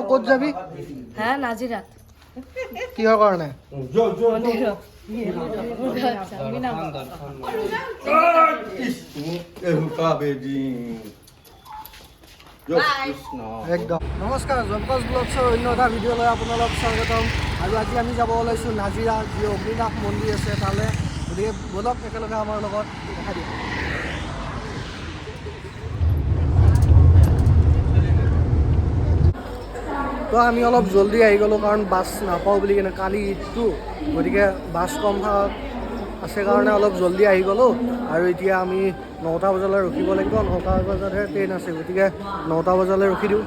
ক'ত যাবি? হা, নাজিৰাত। কিহৰ কাৰণে? মন্দিৰত। একদম। নমস্কাৰ, জবকজ ব্লগছৰ অন্য এটা ভিডিঅ' লৈ আপোনালোক স্বাগতম। আৰু আজি আমি যাব ওলাইছোঁ নাজিৰা, যি অগ্নিনাথ মন্দিৰ আছে তালৈ। গতিকে ব'লক একেলগে আমাৰ লগত, দেখাই দিয়ক। তো আমি অলপ জল্দি আহি গ'লোঁ, কাৰণ বাছ নাপাওঁ বুলি কিনে। কালি ঈদটো, গতিকে বাছ কম আছে কাৰণে অলপ জল্দি আহি গ'লোঁ। আৰু এতিয়া আমি 9টা বজালৈ ৰখিব লাগিব। 9টা বজাতহে ট্ৰেইন আছে, গতিকে 9টা বজালৈ ৰখি দিওঁ।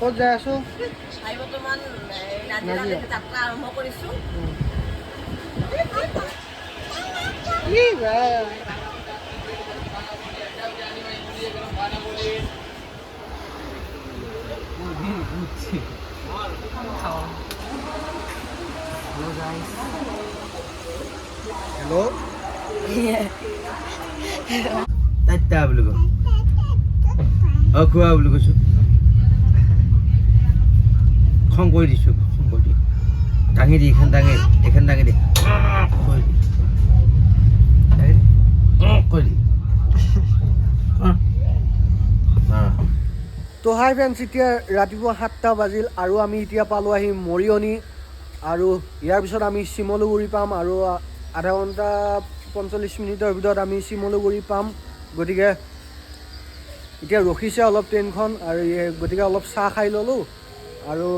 ক'ত যাই আছোঁ? আমি বৰ্তমান নাজিৰালৈকে যাত্ৰা আৰম্ভ কৰিছোঁ। ই বা। হেল্ল'। টাটা বুলি ক। অ, খোৱা বুলি কৈছোঁ। খং কৰি দিছোঁ, খং কৰি দি, দাঙি দি, এইখন দাঙি, এইখন দাঙি দি, কৰি দি, দাঙি দি, কৰি দি। তো হাই ফ্ৰেণ্ডছ, এতিয়া ৰাতিপুৱা 7টা বাজিল আৰু আমি এতিয়া পালোঁ আহি মৰিয়নি। আৰু ইয়াৰ পিছত আমি শিমলুগুৰি পাম আৰু আধা ঘণ্টা 45 মিনিটৰ ভিতৰত আমি শিমলুগুৰি পাম। গতিকে এতিয়া ৰখিছে অলপ ট্ৰেইনখন আৰু গতিকে অলপ চাহ খাই ল'লোঁ। আৰু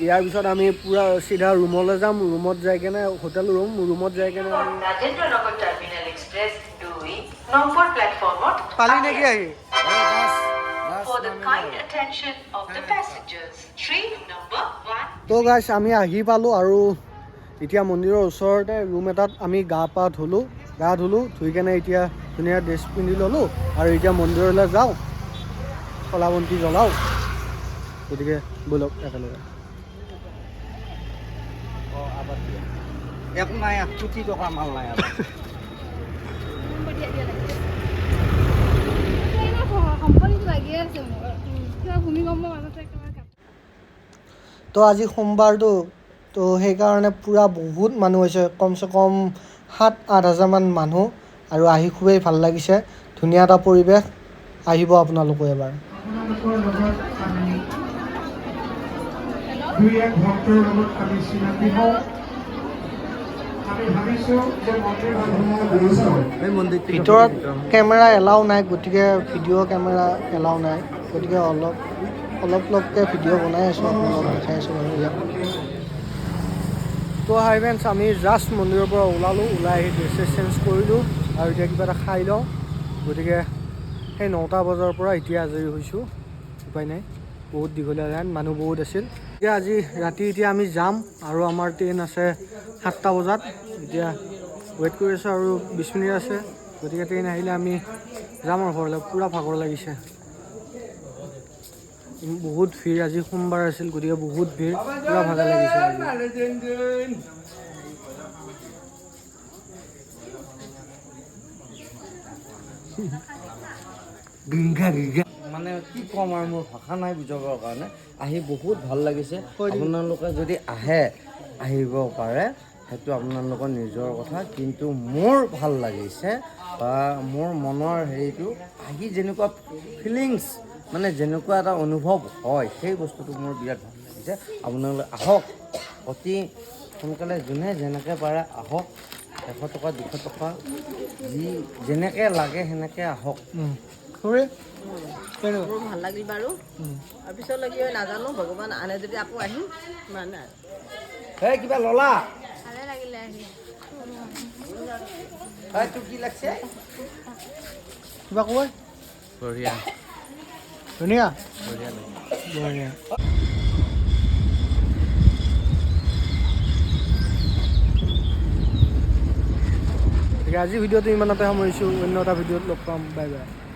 ইয়াৰ পিছত আমি পূৰা চিধা ৰুমলৈ যাম। ৰুমত যাই কেনে, হোটেল ৰুম, ৰুমত যাই কেনে আমি ৰাজেন্দ্ৰনগৰ টাৰ্মিনেল এক্সপ্ৰেছ 2 নম্বৰ প্লেটফৰ্মত পালি নেকি আহি? For the kind attention of the passengers. Train number 1 তো গাইছ, আমি আহি পালোঁ আৰু এতিয়া মন্দিৰৰ ওচৰতে ৰুম এটাত আমি গা পা ধুলোঁ, গা ধুলোঁ, ধুই কেনে এতিয়া ধুনীয়া ড্ৰেছ পিন্ধি ল'লোঁ আৰু এতিয়া মন্দিৰলৈ যাওঁ, শলা বন্তি জ্বলাওঁ। গতিকে ব'লক একেলগে। একো নাই, 1 কোটি টকা মাল নাই আৰু। কোম্পানীটো লাগিয়ে আছে মোৰ, কিবা ভূমিকম্প মাজতে একেবাৰে। তো আজি সোমবাৰটো, তো সেইকাৰণে পূৰা বহুত মানুহ হৈছে, কমচে কম 7-8 হাজাৰমান মানুহ। আৰু আহি খুবেই ভাল লাগিছে, ধুনীয়া এটা পৰিৱেশ। আহিব আপোনালোকো এবাৰ। আপোনালোকৰ লগত আমি দুই এক ভক্তৰ লগত আমি চিনাকি হওঁ। আমি ভাবিছোঁ যে মন্দিৰ এই মন্দিৰটো। ভিতৰত কেমেৰা এলাও নাই, গতিকে ভিডিঅ' কেমেৰা এলাও নাই, গতিকে অলপ অলপ অলপকৈ ভিডিঅ' বনাই আছোঁ, আপোনালোকক দেখাই আছোঁ বাৰু ইয়াত। তো হাই ফ্ৰেণ্ডছ, আমি জাষ্ট মন্দিৰৰ পৰা ওলালোঁ, ওলাই আহি ড্ৰেছ চেছ চেঞ্জ কৰিলোঁ আৰু এতিয়া কিবা এটা খাই লওঁ। গতিকে সেই 9টা বজাৰ পৰা এতিয়া আজৰি হৈছোঁ, উপায় নাই, বহুত দীঘলীয়া লাইন, মানুহ বহুত আছিল। এতিয়া আজি ৰাতি এতিয়া আমি যাম আৰু আমাৰ ট্ৰেইন আছে 7টা বজাত। এতিয়া ৱেইট কৰি আছোঁ আৰু 20 মিনিট আছে, গতিকে ট্ৰেইন আহিলে আমি যাম আৰু ঘৰলৈ। পূৰা ভাগৰ লাগিছে, বহুত ভিৰ। আজি সোমবাৰ আছিল, গতিকে বহুত ভিৰ, পূৰা ভাগৰ লাগিছে আজি। মানে কি ক'ম আৰু, মোৰ ভাষা নাই বুজাবৰ কাৰণে। আহি বহুত ভাল লাগিছে। আপোনালোকে যদি আহে, আহিব পাৰে, সেইটো আপোনালোকৰ নিজৰ কথা, কিন্তু মোৰ ভাল লাগিছে বা মোৰ মনৰ হেৰিটো আহি যেনেকুৱা ফিলিংছ, মানে যেনেকুৱা এটা অনুভৱ হয়, সেই বস্তুটো মোৰ বিৰাট ভাল লাগিছে। আপোনালোকে আহক অতি সোনকালে, যোনে যেনেকৈ পাৰে আহক। 100 টকা, 200 টকা, যি যেনেকৈ লাগে সেনেকৈ আহক। খুৰী, কেনেকুৱা? মোৰ ভাল লাগিল বাৰু। আৰু পিছলৈ কি হয় নাজানো, ভগৱান আনে যদি আকৌ আহিম মানে। এই কিবা ল'লা? ভালে লাগিলে আহি। এই তোৰ কি লাগছে? কিবা কয়? বঢ়িয়া। ধুনীয়া। বঢ়িয়া লাগে। বঢ়িয়া। গতিকে আজি ভিডিঅ'টো ইমানতে সামৰিছোঁ। অন্য এটা ভিডিঅ'ত লগ পাম। Bye bye.